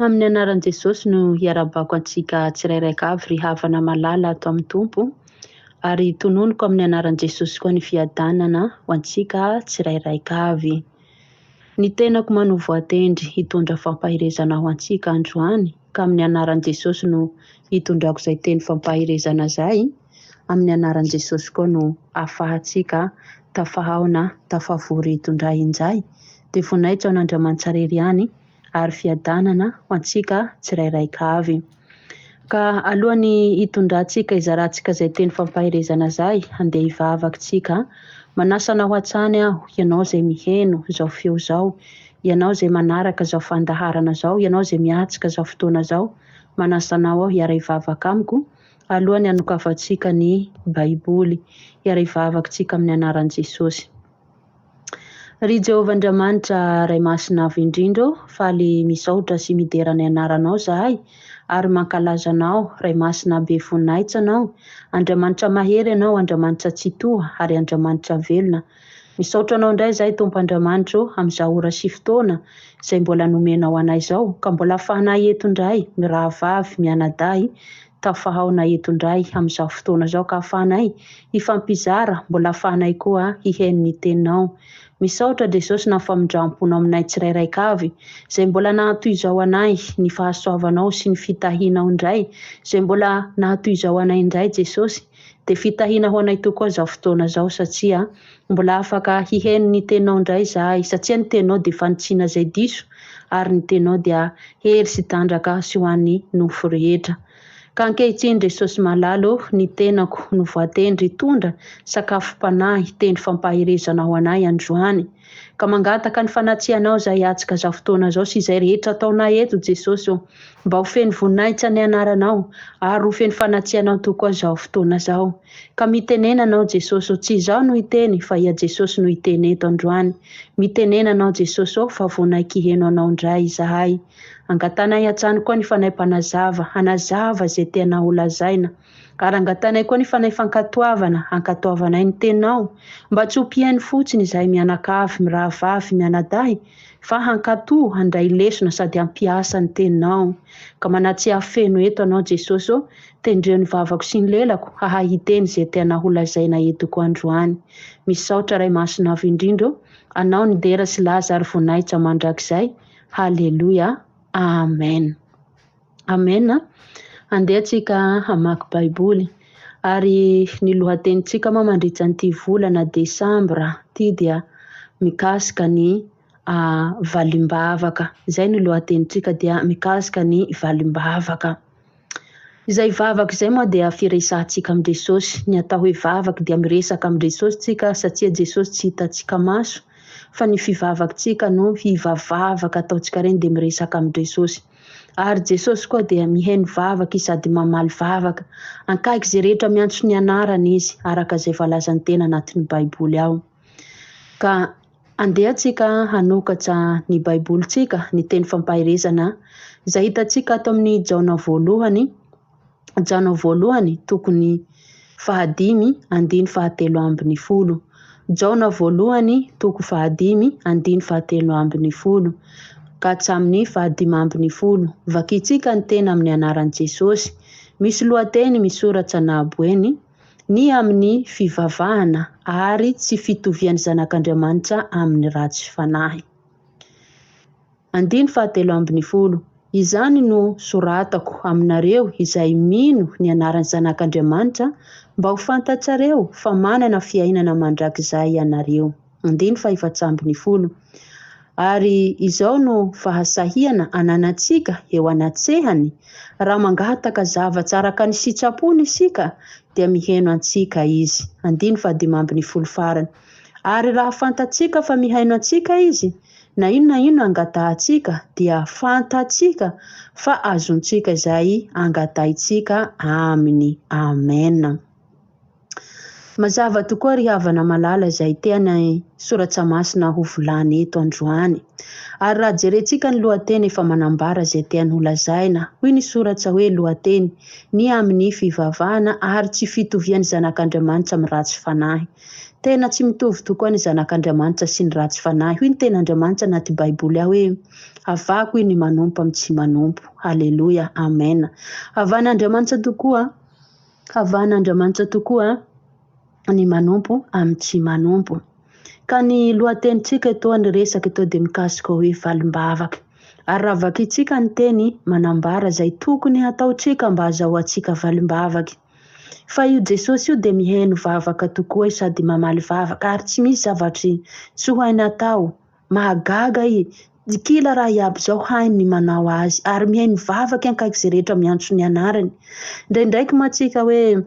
Amin'ny anaran'i Jesosy no hiarahabako antsika tsirairay avy ry havana malala ato amin'ny Tompo, ary tononiko amin'ny anaran'i Jesosy koa ny fiadanana ho antsika tsirairay avy. Ny tenako moa no voatendry hitondra fampaherezana ho antsika androany, ka amin'ny anaran'i Jesosy no hitondrako izay teny fampaherezana izay, amin'ny anaran'i Jesosy koa no ahafahantsika tafahaona, tafavory eto indray injay. Dia voninahitra ho an'Andriamanitra irery ihany ary fiadanana ho antsika tsirairay avy. Ka alohan'ny hitondrantsika hizarantsika izay teny fampaherezana izay, handeha hivavaka isika. Manasa anao hatrany aho, ianao izay miheno izao feo izao, ianao izay manaraka izao fandaharana izao, ianao izay miatrika izao fotoana izao, manasa anao aho hiara-hivavaka amiko alohan'ny hanokafantsika ny Baiboly. Hiara-hivavaka isika amin'ny anaran'i Jesosy. Ry Jehovah Andriamanitra Ray Masina Avo Indrindra ô, faly misaotra sy midera ny anaranao izahay ary mankalaza Anao, Ray Masina be voninahitra Anao, Andriamanitra mahery Ianao, Andriamanitra Tsitoha ary Andriamanitra velona. Misaotra Anao indray izahay Tompo Andriamanitra ô amin'izao ora sy fotoana izay mbola nomenao anay izao ka mbola afahanay eto indray mirahavavy mianadahy tafahaona eto indray amin'izao fotoana izao ka ahafahanay hifampizara, mbola ahafahanay koa hihaino ny teninao. Misaotra Jesosy na famindramponao aminay tsirairaika avy izay mbola nahatoy izao anay ny fahasoavanao sy ny fitahianao indray izay mbola nahatoy izao anay indray Jesosy dia fitahiana ho anay tokoa izao fotoana izao satria mbola afaka hihaino ny teninao indray izahay satria ny teninao dia fanitsiana izay diso ary ny teninao dia hery sy tanjaka sy ho an'ny nofo rehetra. Ka ankehitriny Jesosy malala ô, ny tenako no voatendry hitondra sakafom-panahy, teny fampaherezana ho anay androany. Ka mangataka ny fanatsianao izay hiatrika izao fotoana izao sy izay rehetra ataonay eto Jesosy ô, mba ho feno voninahitra ny anaranao ary ho feno fanatsianao tokoa izao fotoana izao. Ka mitenena anao Jesosy ô, tsy izaho no hiteny fa ia Jesosy no hiteny eto androany. Mitenena anao Jesosy ô fa vonaiky hiheno anao indray izahay. Angatanay hatrany koa ny Fanahy Mpanazava hanazava izay tianao ho lazaina. Ary angatanay koa ny Fanahy Fankatoavana hankatoavanay ny Teninao mba tsy ho mpihaino fotsiny izahay mianakavy, mirahavavy, mianadahy fa hankato, handray lesona sady hampiasa ny Teninao. Ka manatsiahy feno eto Anao Jesosy ô, Tendreo ny vavako sy ny lelako hahay hiteny izay tianao ho lazaina eto koa androany. Misaotra Ray Masina Avo Indrindra ô, Anao ny dera sy laza ary voninahitra mandrakizay. Haleloia. Amen. Amen. Andeha tsika hamaky Baiboly. Ary ny lohatenintsika moa mandritra an'ity volana desambra ity dia mikasika ny valim-bavaka. Izay ny lohatenintsika dia mikasika ny valim-bavaka. Izay vavaka izay moa dia firesahantsika amin'i Jesosy. Ny atao hoe vavaka dia miresaka amin'i Jesosy tsika satria Jesosy tsy hitantsika maso fa ny fivavakintsika no hivavavaka ataontsika ireny dia miresaka amin'i Jesosy. Ary Jesosy koa dia mihaino vavaka Izy sady mamaly vavaka. Ankaiky izay rehetra miantso ny anarany Izy araka izay voalazan'ny tena anatin'ny Baiboly ao. Ka Andeha tsika hanokatra ny Baibolintsika, ny teny fampaherezana izay hitantsika ato amin'ny Jaona voalohany, Jaona voalohany tokony fahadimy andiny fahatelo ambin'ny folo. Jaona voalohany toko fahadimy andiny fahatelo ambin'ny folo ka hatramin'ny fahadimy ambin'ny folo. Vakintsika ny teny amin'ny anaran'i Jesosy. Misy lohateny misoratra nahaboeny. Ny amin'ny fivavahana ary tsy fitovian'ny zanak'Andriamanitra amin'ny ratsy fanahy. Andiny fahatelo ambin'ny folo. Izany no soratako aminareo izay mino ny anaran'ny Zanak'Andriamanitra mba ho fantatrareo fa manana fiainana mandrakizay ianareo. Andiny fahefatrambinifolo. Ary izao no fahasahiana ananantsika eo anatrehany, raha mangataka zavatra araka ny sitrapony isika, dia miheno antsika Izy. Andiny fahadimy ambinifolo farany. Ary raha fantatsika fa mihaino antsika Izy, na inona na inona angatahantsika, dia fantatsika fa azontsika izay angatahintsika Aminy. Amena. Mazava tokoa ry havana malala izay tian'ny Soratra Masina ho volana eto androany. Ary raha jerentsika ny lohateny efa manambara izay tiany ho lazaina. Hoy ny soratra hoe lohateny, ny amin'ny fivavahana ary tsy fitovian'ny zanak'Andriamanitra amin'ny ratsy fanahy. Tena tsy mitovy tokoa ny zanak'Andriamanitra sy ny ratsy fanahy. Hoy ny tenin'Andriamanitra anaty Baiboly ao hoe, Avahako ny manompo amin'ny tsy manompo. Haleloia. Amena. Havahan'Andriamanitra tokoa, havahan'Andriamanitra tokoa ny manompo amin'ny tsy manompo. Ka ny lohatenintsika eto, ny resaka eto dia mikasika hoe valim-bavaka. Ary raha vakintsika ny teny manambara izay tokony hataontsika mba hazahoantsika valim-bavaka. Fa io Jesosy io dia mihaino vavaka tokoa sady mamaly vavaka ary tsy misy zavatry tsy ho hainy atao. Mahagaga i. Kila raha iaby izao hainy ny manao azy ary mihaino vavaka ankaiky izay rehetra miantso ny anarany. Indraindraiky moa tsika hoe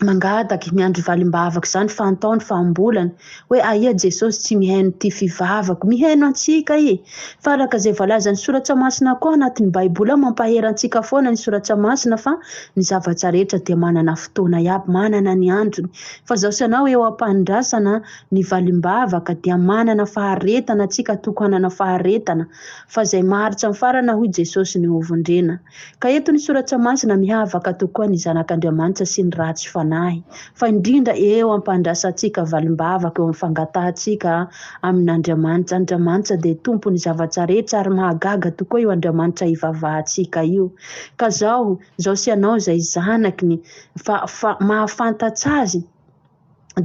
mangataky, miandry valim-bavaka izany fantaony fa ambolany hoe aia Jesosy tsy mihaino ity fivavako. Mihaino antsika i. Fa araka izay voalazan'ny Soratra Masina koa anatin'ny Baiboly ao, mampahery antsika foana ny Soratra Masina fa ny zavatra rehetra dia manana fotoana iaby, manana ny androny. Fa izao sy anao eo am-pandrasana ny valim-bavaka dia manana faharetana antsika, toko hanana faharetana fa izay maharitra amin'ny farana hoy Jesosy no hovondrena. Ka eto ny Soratra Masina mihavaka tokoa ny zanak'Andriamanitra sy ny ratsy fanahy, fa indrindra eo am-pandrasantsika valim-bavaka, eo amin'ny fangatahantsika amin'Andriamanitra. Andriamanitra dia Tompon'ny zavatra rehetra ary mahagaga tokoa io Andriamanitra ivavahantsika io. Ka zao, zao sy ianao izay zanaky ny, fa, fa mahafantats'Azy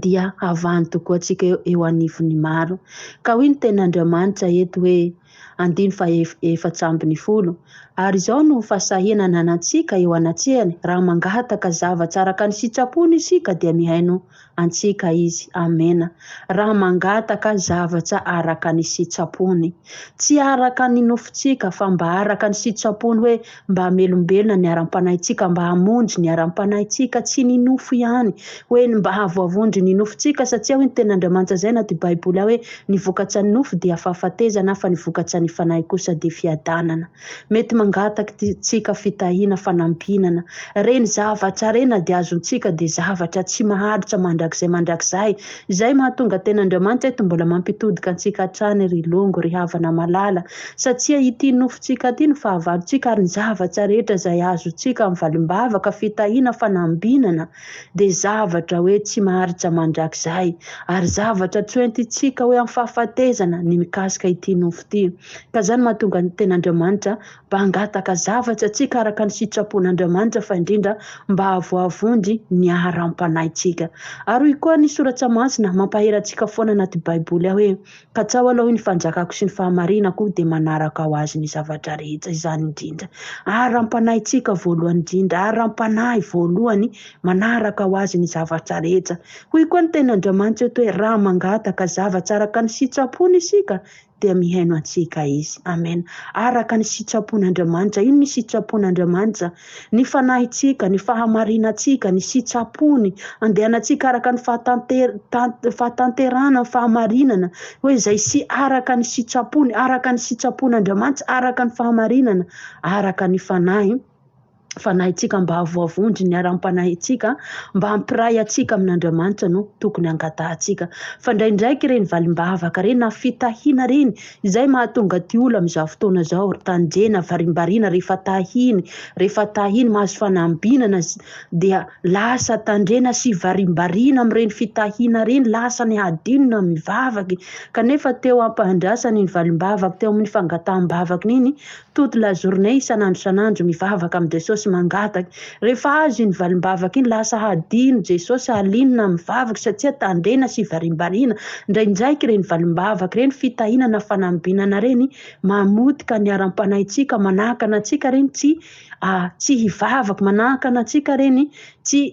dia havahany tokoa antsika eo anivon'ny maro. Ka hoy ny tenin'Andriamanitra eto hoe, andiny faha-14, Ary izao no fahasahiana ananantsika eo anatrehany, raha mangataka zavatra araka ny sitrapony isika dia mihaino antsika Izy. Amena. Raha mangataka zavatra araka ny sitrapony. Tsy araka ny nofontsika fa mba araka ny sitrapony hoe mba hamelombelona ny aram-panahintsika, mba hamonjy ny aram-panahintsika, tsy ny nofo ihany, hoe mba hahavoavonjy ny nofontsika, satria hoy ny tenin'Andriamanitra izay anaty Baiboly ao hoe, ny vokatsa ny nofo dia fahafatezana fa ny vokatsa ny fanahy kosa dia fiadanana. Mety mangataka tsika fitahiana, fanampinana. Ireny zavatra ireny na dia azontsika dia zavatra tsy maharitra mandrakizay mandrakizay. Izay mahatonga tenin'Andriamanitra eto mbola mampitodika antsika hatrany ry longo, ry havana malala. Satria ity nofontsika ity no fahavalontsika ary ny zavatra rehetra izay azontsika amin'ny valim-bavaka, fitahiana, fanambinana dia zavatra hoe tsy maharitra mandrakizay ary zavatra tsy hoentintsika hoe amin'ny fahafatezana ny mikasika ity nofo ity. Ka izany mahatonga ny ten'Andriamanitra mba hangataka zavatra antsika araka ny sitrapon'Andriamanitra fa indrindra mba hahavoavonjy ny aharam-panahintsika. Ary hoy koa ny soratra masina mampahery antsika foana anaty Baiboly ao hoe Katsaho aloha ny fanjakako sy ny fahamarinako dia manaraka ho azy ny zavatra rehetra. Izany indrindra. Aram-panahintsika voalohany indrindra. Aram-panahy voalohany manaraka ho azy ny zavatra rehetra. Hoy koa ny tenin'Andriamanitra eto hoe raha mangataka zavatra araka ny sitrapony isika dia mihaino antsika Izy. Amen. Araka ny sitrapon'Andriamanitra. Ino ny sitrapon'Andriamanitra? Ny fanahintsika, ny fahamarinantsika, ny sitrapony, andehanantsika araka ny fahatanterahana ny fahamarinana, hoe izay sy araka ny sitrapony, araka ny sitrapon'Andriamanitra, araka ny fahamarinana, araka ny fanahy, fanahintsika mba hahavoavonjy ny aram-panahintsika, mba hampiray antsika amin'Andriamanitra no tokony hangatahantsika. Fa indraindraiky ireny valim-bavaka ireny na fitahiana ireny, Izay mahatonga ty olo amizao fotoana zao ry tanjena varimbariana rehefa tahiny rehefa tahiny mahazo fanambinana dia lasa tandrena sy varimbariana amin'ireny fitahiana ireny lasa ny hadinona mivavaky kanefa teo ampandrasany iny valimbavaky teo amin'ny fangataham-bavaky iny toute la journée isan'andro isan'andro mivavaka amin'i Jesosy mangataky rehefa azo iny valimbavaka iny lasa hadino Jesosy halinona mivavaka satria tandrena sy varimbariana indraindraiky ireny valimbavaka ireny fitahiana na fanambinana ireny mamotika ny aram-panahintsika manakana antsika ireny tsy tsy hivavaka manakana antsika ireny tsy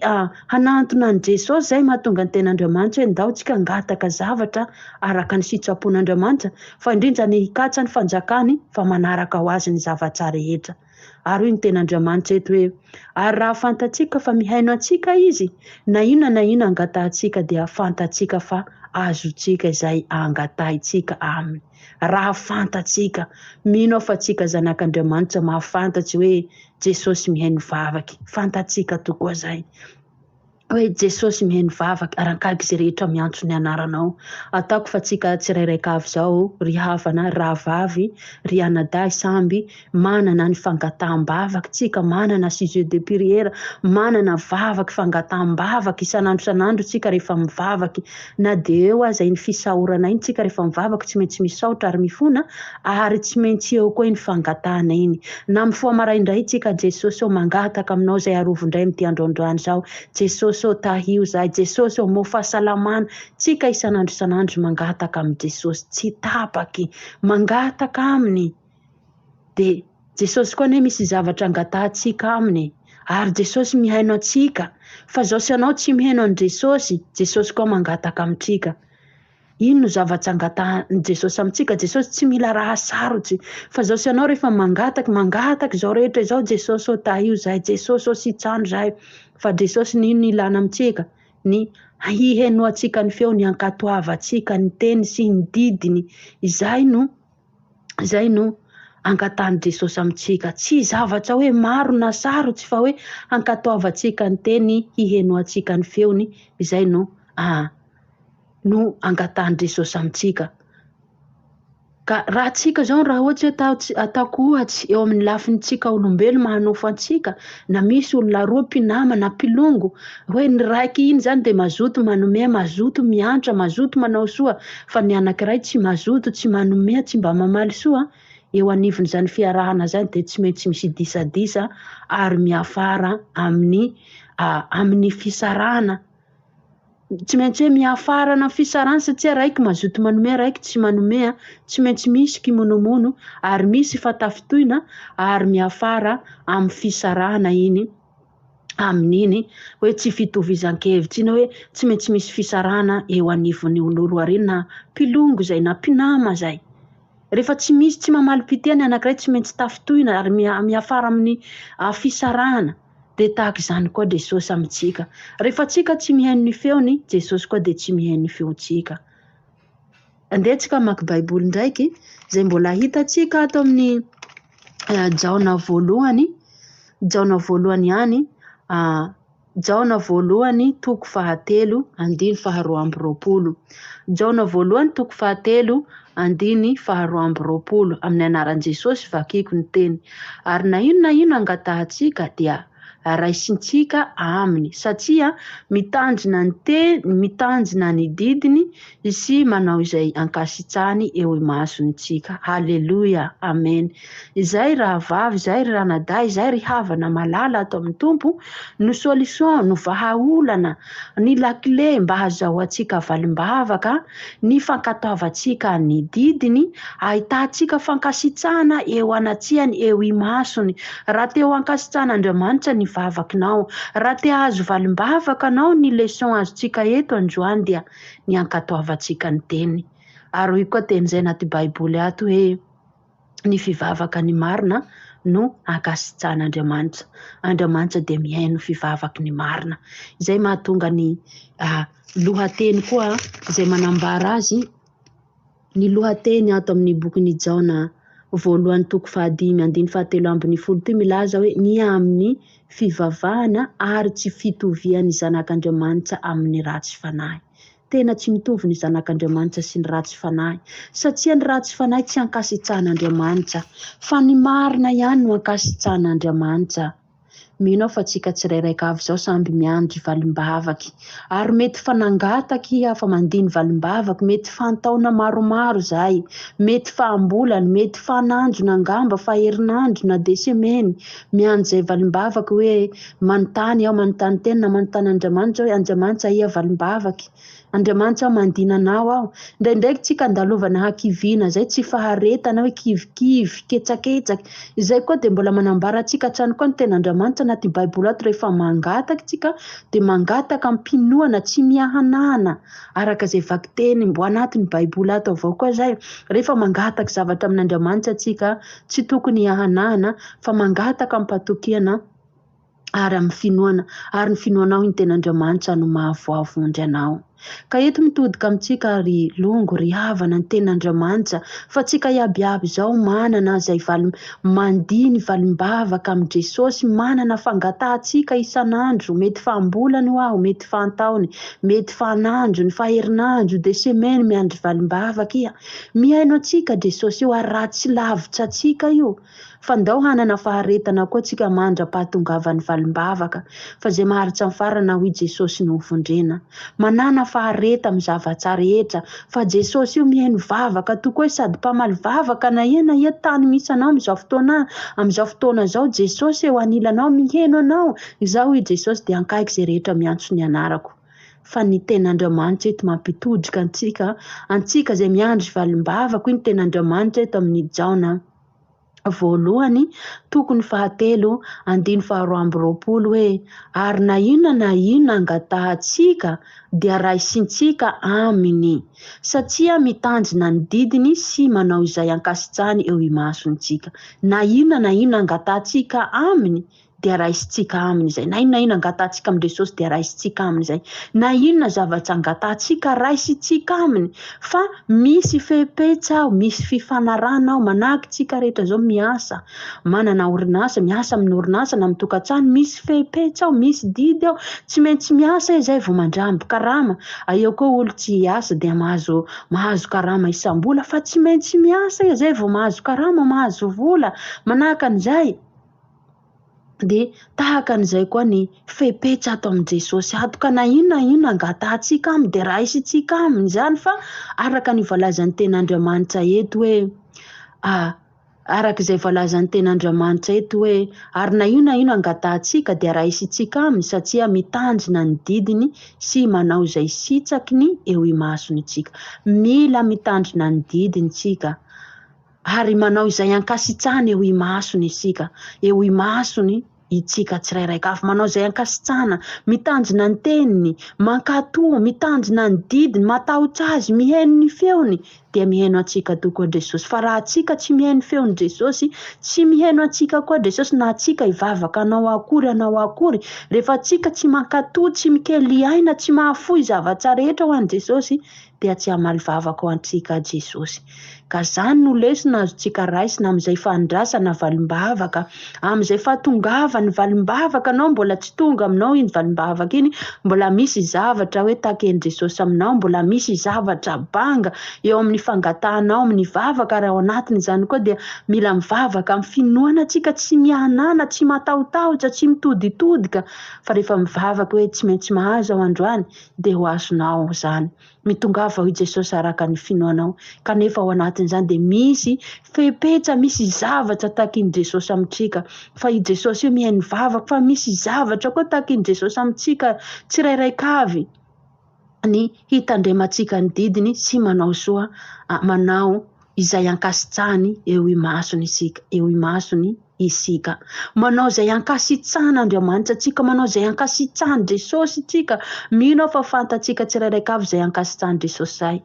hanantona an'i Jesosy izay mahatonga ny ten'Andriamanitra hoe ndao tsika hangataka zavatra araka ny sitrapon'Andriamanitra fa indrindra ny hikatsa ny fanjakany fa manaraka ho azy ny zavatra rehetra. Ary hoy ny tenin'Andriamanitra eto hoe, Ary raha fantatsika fa mihaino antsika Izy, na inona na inona angatahantsika dia fantatsika fa azontsika izay angatahintsika Aminy. Raha fantatsika, mino aho fa tsika zanak'Andriamanitra mahafantatsy hoe Jesosy mihaino vavaky. Fantatsika tokoa izay. Hoe Jesosy mihaino vavaka ary ankaiky izay rehetra miantso ny anaranao. Ataoko fa tsika tsirairaika avy izao, ry havana, ry rahavavy, ry anadahy samby manana ny fangataham-bavaka tsika, manana sujet de prière, manana vavaky fangataham-bavaka isan'andro isan'andro tsika rehefa mivavaky, na dia eo aza iny fisaorana iny tsika rehefa mivavaka tsy maintsy misaotra ary mifona ary tsy maintsy eo koa iny fangatahana iny. Na mifoha maraindray tsika Jesosy ô mangataka aminao izay arovy indray amin'ity andro androany izao Jesosy ô tahio izahay Jesosy ô omeo fahasalamana tsika isan'andro isan'andro mangataka amin'i Jesosy tsy tapaky mangataka aminy dia Jesosy koa anie misy zavatra angatahantsika aminy ary Jesosy mihaino antsika fa zao sy anao tsy mihaino an'i Jesosy Jesosy koa mangataka amintsika Ino no zava-tsy angatahan'i Jesosy amintsika? Jesosy tsy mila raha sarotsy. Fa izao sy ianao rehefa mangataka, mangataka izao rehetra izao, Jesosy ô tahio izahay, Jesosy ô sitrano izahay. Fa Jesosy ny inona ilana amintsika? Ny hihenoantsika ny feony, hankatoavantsika ny teny sy ny didiny. Izay no izay no angatahan'i Jesosy amintsika. Tsy zavatra hoe maro na sarotsy fa hoe hankatoavantsika ny teny, hihenoantsika ny feony, izay no ah, no angatahan'i Jesosy amintsika. Ka raha tsika zao raha ohatsy hoe atao ataoko ohatsy eo amin'ny lafintsika olombelo mahanofo antsika na misy olona roa mpinama na mpilongo hoe ny raiky iny zany dia mazoto manome mazoto miantra mazoto manao soa fa ny anankiray tsy mazoto tsy manome tsy mba mamaly soa eo anivon'izany fiarahana zany dia tsy maintsy misy disadisa ary miafara amin'ny amin'ny fisarahana. Tsy maintsy hoe miafarana amin'ny fisarahana satria raiky mazoto manome, raiky tsy manome, tsy maintsy misy kimonomono ary misy fatafitohina ary miafara amin'ny fisarahana iny amin'iny hoe tsy fitovizan-kevitra iny hoe tsy maintsy misy fisarahana eo anivon'ny oloro ary na mpilongo izay na mpinama izay. Rehefa tsy misy tsy mamaly pitia ny anankiray tsy maintsy tafitohina ary miafara amin'ny fisarahana. Dia tahaka izany koa Jesosy amintsika. Rehefa tsika tsy mihaino ny feony, Jesosy koa dia tsy mihaino ny feontsika. Andeha tsika hamaky Baiboly ndraiky, izay mbola hitantsika ato amin'ny Jaona voalohany, Jaona voalohany ihany, Jaona voalohany toko fahatelo andiny faharoa amby roapolo. Jaona voalohany toko fahatelo andiny faharoa amby roapolo. Amin'ny anaran'i Jesosy vakiko ny teny. Ary na inona na inona angatahantsika dia raisintsika aminy, satria mitandrina ny teny, mitandrina ny didiny sy manao izay ankasitrahany eo imasontsika. Haleloia. Amen. Izay rahavavy, izay ry ranadahy, izay ry havana malala ato amin'ny Tompo no solution, no vahaolana, ny lakile mba hazahoantsika valim-bavaka, ny fankatoavantsika ny didiny, ahitantsika fankasitrahana eo anatrehany, eo imasony. Raha te ho ankasitrahan'Andriamanitra ny vavakinao, raha te hahazo valim-bavaka anao, ny leçon azontsika eto androany dia ny hankatoavantsika ny teniny. Ary hoy koa teny izay anaty Baiboly ato hoe ny fivavaka ny marina no ankasitrahan'Andriamanitra. Andriamanitra dia mihaino fivavaky ny marina. Izay mahatonga ny lohateny koa izay manambara azy, ny lohateny ato amin'ny bokin'i Jaona voalohany toko fahadimy andiny fahatelo ambin'ny folo toy milaza hoe ny amin'ny fivavahana ary tsy fitovian'ny zanak'Andriamanitra amin'ny ratsy fanahy. Tena tsy mitovy ny zanak'Andriamanitra sy ny ratsy fanahy, satria ny ratsy fanahy tsy ankasitrahan'Andriamanitra, fa ny marina ihany no ankasitrahan'Andriamanitra. Mino aho fa tsika tsirairaika avy izao samby miandry valim-bavaky. Ary mety fa nangataky aho fa mandiny valim-bavaky, mety fa an-taona maromaro izahay, mety fa am-bolany, mety fa an'andro na angamba fa herinandro na dia semeny, miandry izay valim-bavaky hoe manontany aho, manontany tena na manontany Andriamanitra hoe Andriamanitra aia valim-bavaky? Andriamanitra aho mandina anao aho. Indraindraiky tsika andalovana hakiviana izay, tsy faharetana hoe kivikivy, ketsaketsaky. Izay koa dia mbola manambara antsika hatrany koa ny tenin'Andriamanitra anaty Baiboly ato rehefa mangataka tsika dia mangataka am-pinoana tsy miahanahana araka izay vakiteny mbo anatin'ny Baiboly ato avao koa izay. Rehefa mangataka zavatra amin'Andriamanitra tsika tsy tokony hiahanahana fa mangataka am-patokiana ary amin'ny finoana, ary ny finoanao iny tenin'Andriamanitra no mahavoavonjy anao. Ka eto mitodika amintsika ry longo, ry havana, ny tenin'Andriamanitra, fa tsika iaby iaby izao manana izay valim, mandia ny valim-bavaka amin'i Jesosy, manana fangatahantsika isan'andro, mety fahambolany ho aho, mety fahantaony, mety fahan'andro, ny faherinandro, de semaine miandry valim-bavaka iha. Mihaino antsika Jesosy io ary raha tsy lavitra antsika io, Fa ndao hanana faharetana koa tsika mandra-pahatongavan'ny valim-bavaka, fa izay maharitra amin'ny farana hoy Jesosy no hovondrena. Manàna fahareta amin'ny zavatsa rehetra, fa Jesosy io mihaino vavaka tokoa sady mpamaly vavaka na ia na ia tany misy anao amin'izao fotoana amin'izao fotoana izao Jesosy eo anilanao miheno anao, izaho hoy Jesosy dia ankaiky izay rehetra miantso ny anarako. Fa ny tenin'Andriamanitra eto mampitodika antsika, antsika izay miandry valim-bavaka hoy ny tenin'Andriamanitra eto amin'ny Jaona. voalohany, tokony fahatelo, andiny faharoa 22 hoe, Ary na inona na inona angatahantsika dia raisintsika aminy, satria mitandrina ny didiny sy manao izay ankasitrahany eo imasony tsika. Na inona na inona angatahantsika aminy dia raisintsika aminy izay. Na inona inona angatahantsika amin'i Jesosy dia raisintsika aminy izay. Na inona zavatra angatahantsika raisintsika aminy. Fa misy fepetra ao, misy fifanarahana ao, manahaka isika rehetra izao miasa, manana orinasa, miasa amin'ny orinasa na amin'ny tokantrano, misy fepetra ao, misy didy ao, tsy maintsy miasa izay vao mandramby karama. Eo koa olo tsy hiasa dia mahazo mahazo karama isam-bola fa tsy maintsy miasa izay vao mahazo karama, mahazo vola. Manahaka an'izay. Dia tahaka an'izay koa ny fepetra ato amin'i Jesosy ato ka na inona na inona angatahantsika aminy dia raisintsika aminy izany fa araka ny voalazan'ny tenin'Andriamanitra eto hoe araka izay voalazan'ny tenin'Andriamanitra eto hoe ary na inona na inona angatahantsika dia raisintsika aminy satria mitandrina ny didiny sy manao izay sitraky ny eo imasony isika. Mila mitandrina ny didiny isika. Ary manao izay ankasitrahana eo imasony isika, eo imasony itsika tsirairay avy, manao izay ankasitrahana, mitandrina ny teniny, mankatò, mitandrina ny didiny, matahotra azy, mihaino ny feony, dia mihaino antsika tokoa Jesosy. Fa raha antsika tsy mihaino feon'i Jesosy, tsy mihaino antsika koa Jesosy, na antsika hivavaka hanao akory hanao akory, rehefa antsika tsy mankatò, tsy mikely aina, tsy mahafoy zavatra rehetra ho an'i Jesosy, dia tsy hamaly vavaka ho antsika Jesosy. Ka zany no lesona azontsika raisina amin'izay fandrasana valim-bavaka, amin'izay fahatongavan'ny valim-bavaka anao, mbola tsy tonga aminao iny valim-bavaka iny, mbola misy zavatra hoe taken'i Jesosy aminao, mbola misy zavatra banga eo amin'ny fangatahanao amin'ny vavaka, ary ao anatin'izany koa dia mila mivavaka amin'ny finoana antsika, tsy mihanana, tsy matahotahotra, tsy mitoditodika, fa rehefa mivavaka hoe tsy maintsy mahazo aho androany, dia ho azonao izany. Mitongava hoy Jesosy araka ny finoanao. Kanefa ao anatin'izany dia misy fepetra, misy zavatra takin'i Jesosy amintsika. Fa i Jesosy io mihaino vavaka fa misy zavatra koa takin'i Jesosy amintsika tsirairaikavy ny hitandremantsika ny didiny sy manao soa, manao izay ankasitrahany eo imasony isika, eo imasony isika. Manao izay ankasitrahan'Andriamanitra antsika, manao izay ankasitrahan'i Jesosy isika. Mino aho fa fantatsika tsirairay avy izay ankasitrahan'i Jesosy izay.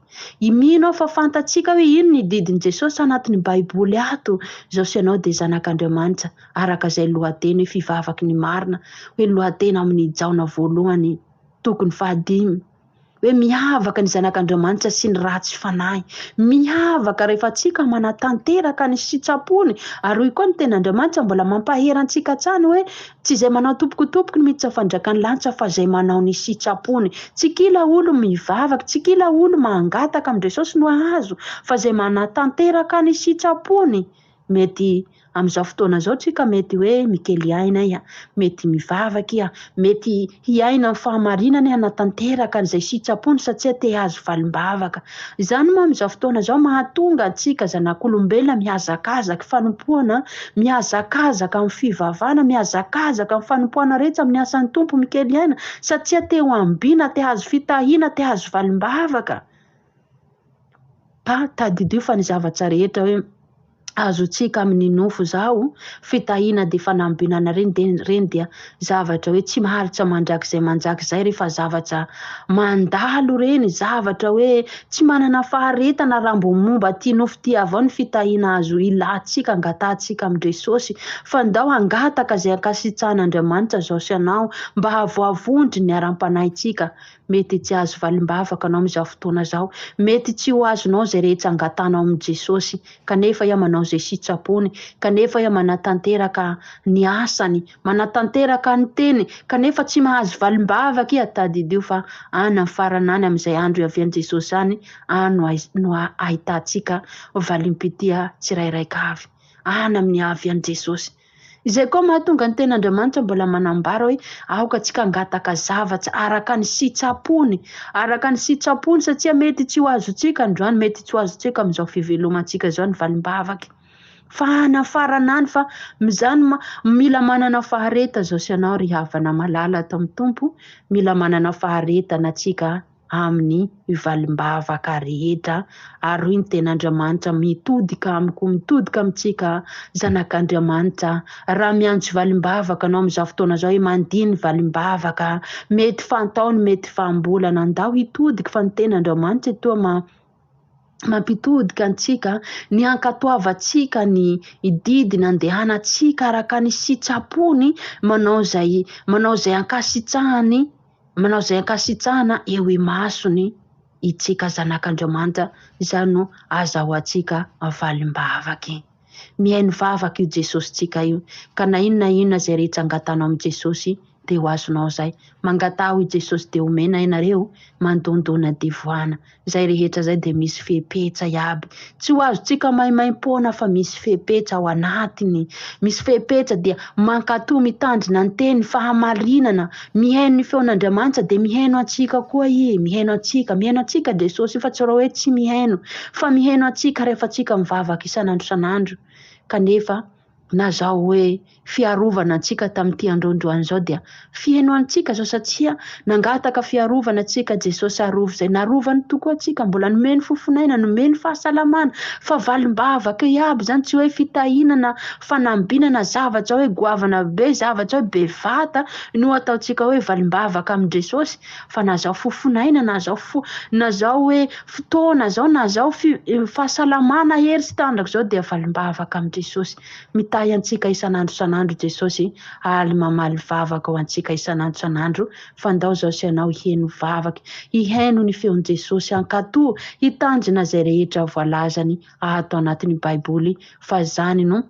Mino aho fa fantatsika hoe ino ny didin'i Jesosy anatin'ny Baiboly ato. Izao sy ianao dia zanak'Andriamanitra, araka izay lohateny hoe fivavaky ny marina, hoe lohateny amin'ny Jaona voalohany tokony fahadimy. Hoe miavaka ny zanak'Andriamanitra sy ny ratsy fanahy. Miavaka rehefa antsika manatanteraka ny sitrapony. Ary hoy koa ny tenin'Andriamanitra mbola mampahery antsika hatrany hoe tsy izay manao tompoko tompoko no miditra fanjakan'ny lanitra fa izay manao ny sitrapony. Tsy kila olo mivavaka, tsy kila olo mangataka amin'i Jesosy no hahazo fa izay manatanteraka ny sitrapony. Mety amin'izao fotoana izao tsika mety hoe mikely aina iha, mety mivavaka iha, mety hiaina amin'ny fahamarinana iha hanatanteraka an'izay sitrapony satria te hahazo valim-bavaka. Izany moa amin'izao fotoana izao mahatonga antsika zanak'olombelona mihazakazaka fanompoana, mihazakazaka amin'ny fivavahana, mihazakazaka amin'ny fanompoana rehetra amin'ny asan'ny Tompo mikely aina satria te ho ambina, te hahazo fitahiana, te hahazo valim-bavaka. Fa tadidio fa ny zavatra rehetra hoe. azontsika amin'ny nofo izao, fitahiana dia fanambinana ireny dia ireny dia zavatra hoe tsy maharitra mandrakizay mandrakizay rehefa zavatra mandalo ireny, zavatra hoe tsy manana faharetana raha mbo momba ity nofo ity avao ny fitahiana azo ilantsika angatahantsika amin-dResosy fa ndao hangataka izay ankasitrahan'Andriamanitra izao sy anao mba hahavoavondry ny aram-panahintsika. Mety tsy hahazo valim-bavaka anao amin'izao fotoana izao. Mety tsy ho azonao izay rehetra angatahanao amin'i Jesosy. Kanefa iha manao izay sitrapony. Kanefa iha manatanteraka ny asany. Manatanteraka ny teny. Kanefa tsy mahazo valim-bavaka iha. Tadidio fa any amin'ny farany any amin'izay andro hiavian'i Jesosy any, any no ahitantsika valim-pitia tsirairaika avy. Any amin'ny havian'i Jesosy. Izay koa mahatonga ny tenin'Andriamanitra mbola manambara hoe aoka tsika hangataka zavatra araka ny sitrapony, araka ny sitrapony satria mety tsy ho azontsika androany, mety tsy ho azontsika amin'izao fivelomantsika izao ny valim-bavaka. Fa any farany any fa izany mila manana faharetana izao sy ianao ry havana malala ato amin'ny Tompo, mila manana faharetana tsika amin'ny valim-bavaka rehetra, ary hoy ny tenin'Andriamanitra, Mitodika amiko, mitodika amintsika, zanak'Andriamanitra. Raha miantso valim-bavaka anao amin'izao fotoana izao, hoe mandia ny valim-bavaka, mety fantaony, mety fahambolana, andao hitodika fa ny tenin'Andriamanitra toa ma mampitodika antsika, ny hankatoavantsika ny didy nandehanantsika araka ny sitrapony, manao izay manao izay ankasitrahany Manao izay ankasitrahana eo imasony itsika zanak'Andriamanitra, izany no azahoantsika valim-bavaka. Mihaino vavaka io Jesosintsika io, ka na inona na inona izay rehetra angatanao amin'i Jesosy dia ho azonao izay. Mangataha hoy Jesosy dia homena ianareo, mandondona dia vohana. Izay rehetra izay dia misy fepetra iaby. Tsy ho azontsika maimaimpoana fa misy fepetra ao anatiny. Misy fepetra dia mankatò mitandrina ny teny fahamarinana, mihaino ny feon'Andriamanitra dia mihaino antsika koa Izy, mihaino antsika, mihaino antsika Jesosy fa tsy raha hoe tsy mihaino fa mihaino antsika rehefa tsika mivavaka isan'andro isan'andro. Kanefa na zao hoe fiarovana antsika tamin'ity androandroany izao dia fiheno antsika izao satria nangataka fiarovana antsika Jesosy arovy izay narovany tokoa antsika mbola nomeny fofonaina nomeny fahasalamana fa valim-bavaka iaby izany tsy hoe fitahiana na fanambinana zavatra hoe goavana be zavatra hoe bevata no ataontsika hoe valim-bavaka amin'i Jesosy fa na zao fofonaina na zao fo na zao hoe fotoana zao na zao fahasalamana hery sy tanjaka zao dia valim-bavaka amin'i Jesosy. Mitahy antsika isan'andro isan'andro Jesosy ary mamaly vavaka ho antsika isan'andro isan'andro fa ndao zao sy ianao hiheno vavaka, hihaino ny feon'i Jesosy, hankatò, hitandrina izay rehetra voalazany ato anatin'ny baiboly fa zany no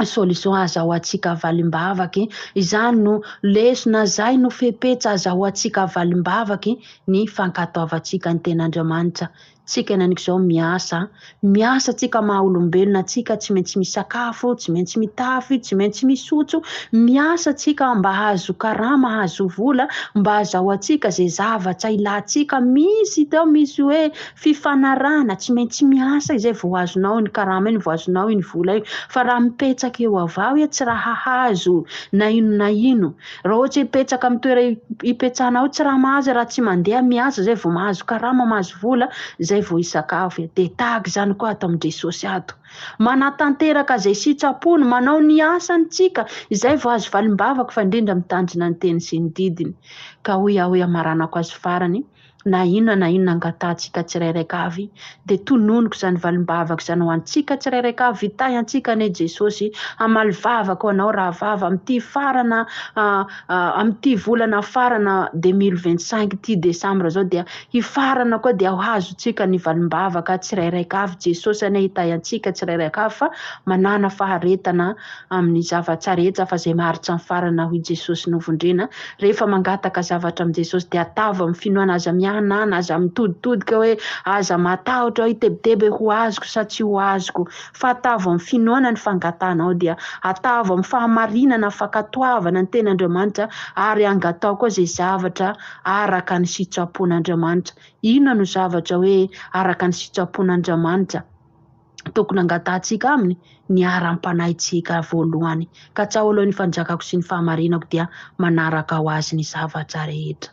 solution azahoantsika valim-bavaka, izany no lesona, izay no fepetra azahoantsika valim-bavaka ny fankatoavantsika ny tenin'Andriamanitra. Tsika henaniky izao miasa, miasa tsika maha olombelona antsika, tsy maintsy misakafo, tsy maintsy mitafy, tsy maintsy misotro, miasa tsika mba hahazo karama, hahazo vola, mba hahazahoantsika izay zavatra ilantsika, misy teo misy hoe Fifanarahana, tsy maintsy miasa izay vao azonao iny karama iny, vao azonao iny vola iny, fa raha mipetraka eo avao iha tsy raha hahazo na ino na ino, raha ohatry hoe hipetraka amin'ny toera hipetrahanao tsy raha mahazo raha tsy mandeha miasa zay vao mahazo karama mahazo vola zay vao hisakafo iha, dia tahaka izany koa ato amin-dResosy ato, manatanteraka izay sitrapony, manao ny asany tsika, izay vao azo valim-bavaka fa indrindra mitandrina ny teny sy ny didiny, ka hoy aho hoe hamaranako azy farany, na inona na inona angatahantsika tsirairaika avy, dia tononiko izany valim-bavaka izany ho antsika tsirairaika avy, hitahy antsika anie Jesosy, hamaly vavaka ho anao rahavavy amin'ity farana amin'ity volana farana 2025 ity desambra izao dia hifarana koa dia ho azontsika ny valim-bavaka tsirairaika avy, Jesosy anie hitahy antsika tsirairaika avy fa manàna faharetana amin'ny zavatra rehetra fa izay maharitra amin'ny farana hoy Jesosy no vondrena. Rehefa mangataka zavatra amin'i Jesosy dia atavo amin'ny finoana, aza mihanahana, aza mitoditodika hoe aza matahotra hoe hitebiteby hoe ho azoko sa tsy ho azoko fa atavo amin'ny finoana ny fangatahanao dia atavo amin'ny fahamarinana, fankatoavana ny tenin'Andriamanitra ary angatao koa izay zavatra araka ny sitrapon'Andriamanitra. Inona no zavatra hoe araka ny sitrapon'Andriamanitra? Tokony angatahantsika aminy ny haram-panahintsika voalohany. Katsaho aloha ny fanjakako sy ny fahamarinako dia manaraka ho azy ny zavatra rehetra.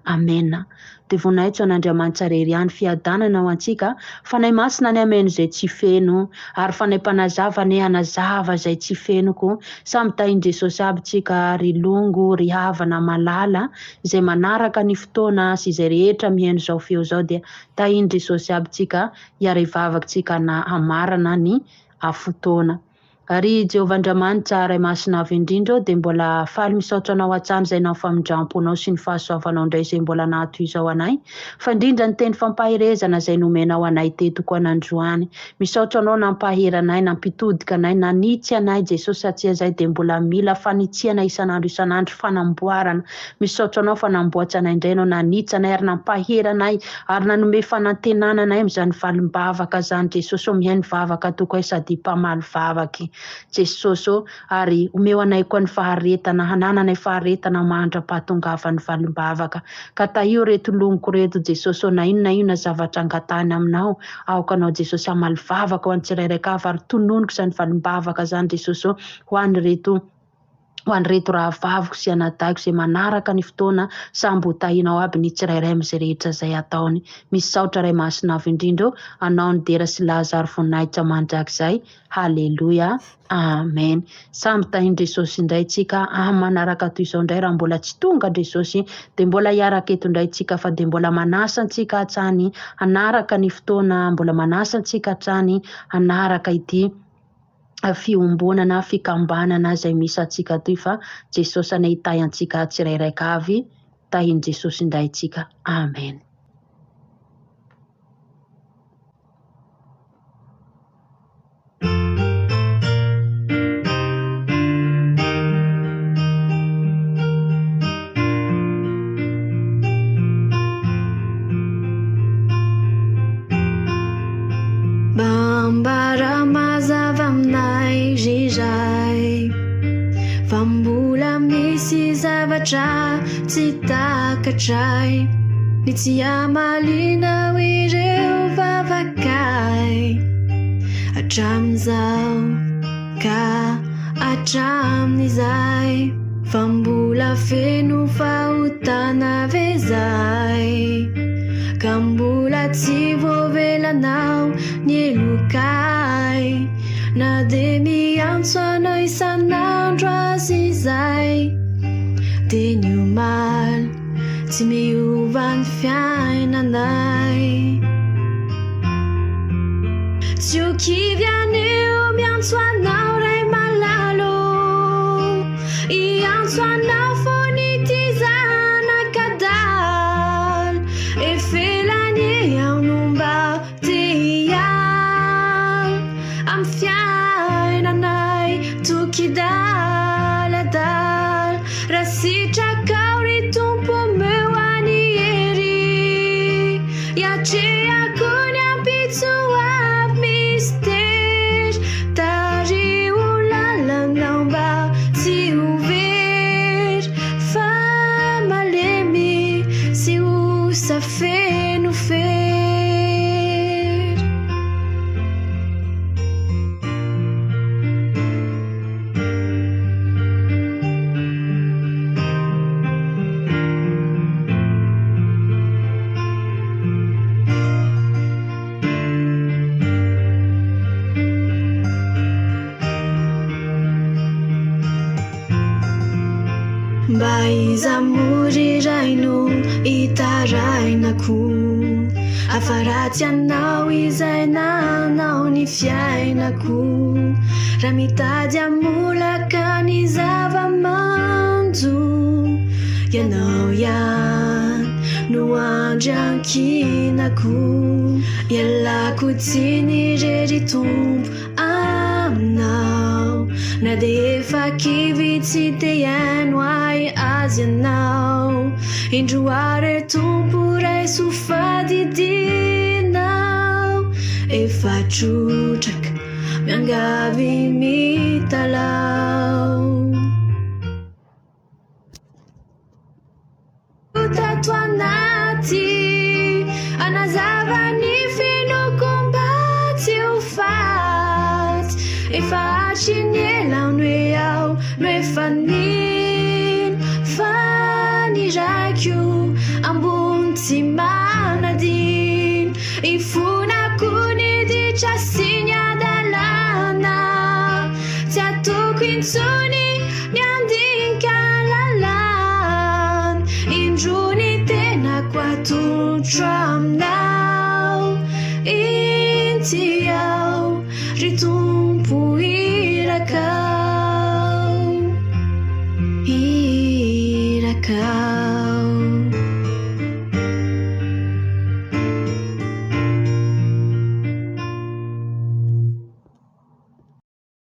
Amena. Dia voninahitra ho an'Andriamanitra irery ihany, fiadanana ho antsika, Fanahy Masina anie hameno izay tsy feno, ary Fanahy Mpanazava anie hanazava izay tsy fenoko. Samy tahin'i Jesosy aby tsika ry longo, ry havana malala, izay manaraka ny fotoana sy izay rehetra mihaino izao feo izao dia tahin'i Jesosy aby tsika, hiara-hivavaka tsika na hamarana ny fotoana. Ry Jehovah Andriamanitra, Ray Masina Avo Indrindra ô, dia mbola faly misaotra Anao hatrany izay naho famindram-ponao sy ny fahasoavanao indray izay mbola nahatohizao anay, fa indrindra ny teny fampaherezana izay nomenao anay teto koa nandroany. Misaotra Anao nampahery anay, nampitodika anay, nanitsy anay Jesosy satria izay dia mbola mila fanitsiana isan'andro isan'andro, fanamboarana. Misaotra Anao fa namboatra anay indray Ianao, nanitsy anay ary nampahery anay ary nanome fanantenana anay amin'izany valim-bavaka izany Jesosy ô, mihaino vavaka tokoa ahy sady mpamaly vavaky Jesosy ô, ary omeo anay koa ny faharetana, hanananay faharetana mandra-pahatongavan'ny valim-bavaka, ka tahio ireto longoko ireto Jesosy ô, na inona na inona zavatra angatahiny aminao, aoka Anao Jesosy hamaly vavaka ho an'ny tsirairay avy ary tononiko izany valim-bavaka izany Jesosy ô, ho an'ireto ho an'ireto rahavaviko sy anadahiko izay manaraka ny fotoana samby ho tahinao aby ny tsirairay amin'izay rehetra izay ataony. Misaotra Ray Masina Avo Indrindra ô, Anao ny dera sy laza ary voninahitra mandrakizay. Haleloia. Amen. Samby tahin-dResosy indray tsika amin'ny manaraka toy izao indray raha mbola tsy tonga Jesosy dia mbola hiaraka eto indray tsika fa dia mbola manasa antsika hatrany hanaraka ny fotoana mbola manasa antsika hatrany hanaraka ity fiombonana, fikambanana izay misy antsika toy fa Jesosy anie hitahy antsika tsirairaika avy, tahin'i Jesosy indray tsika. Amen. Mba ambara mazava aminay ry Ray Fa mbola misy zavatra tsy takatray Ny tsy hamalianao ireo vavakay Hatramin'izao ka hatramin'izay Fa mbola feno fahotana ve zahay Ka mbola tsy voavelanao ny helokay Na dia miantso anao isan'andro aza izay Dia ny omaly tsy miova ny fiainanay Tsy ho kivy anio miantso anao Ray malala ô Hiantso anao foana ity zanak'adala Efelany aho no mba te hiala Amin'ny fiainanay toky daladala Raha sitrakao ry Tompo omeo ahy ny hery Hiatrehako ny ampitso avy mistery Tariho lalanao mba tsy ho very Fa malemy sy osa feno fery. Mba iza moa ry Ray no hitarainako Afa-ratsy anao izay nanao ny fiainako Raha mitady hamolaka ny zava-manjo Ianao ihany no andry ankinako Ialako tsiny irery Tompo aminao Na dia efa kivy tsy te hihaino ahy azy ianao Indro ary ry Tompo raiso fadidinao Efa trotraka miangavy mitalaho Tato anaty hanazava ny finoako mba tsy ho faty Efa hatry ny ela no hoe aho no efa nino Fa ny raiko ambony. Atolotro aminao, inty aho, ry Tompo irakao, irakao.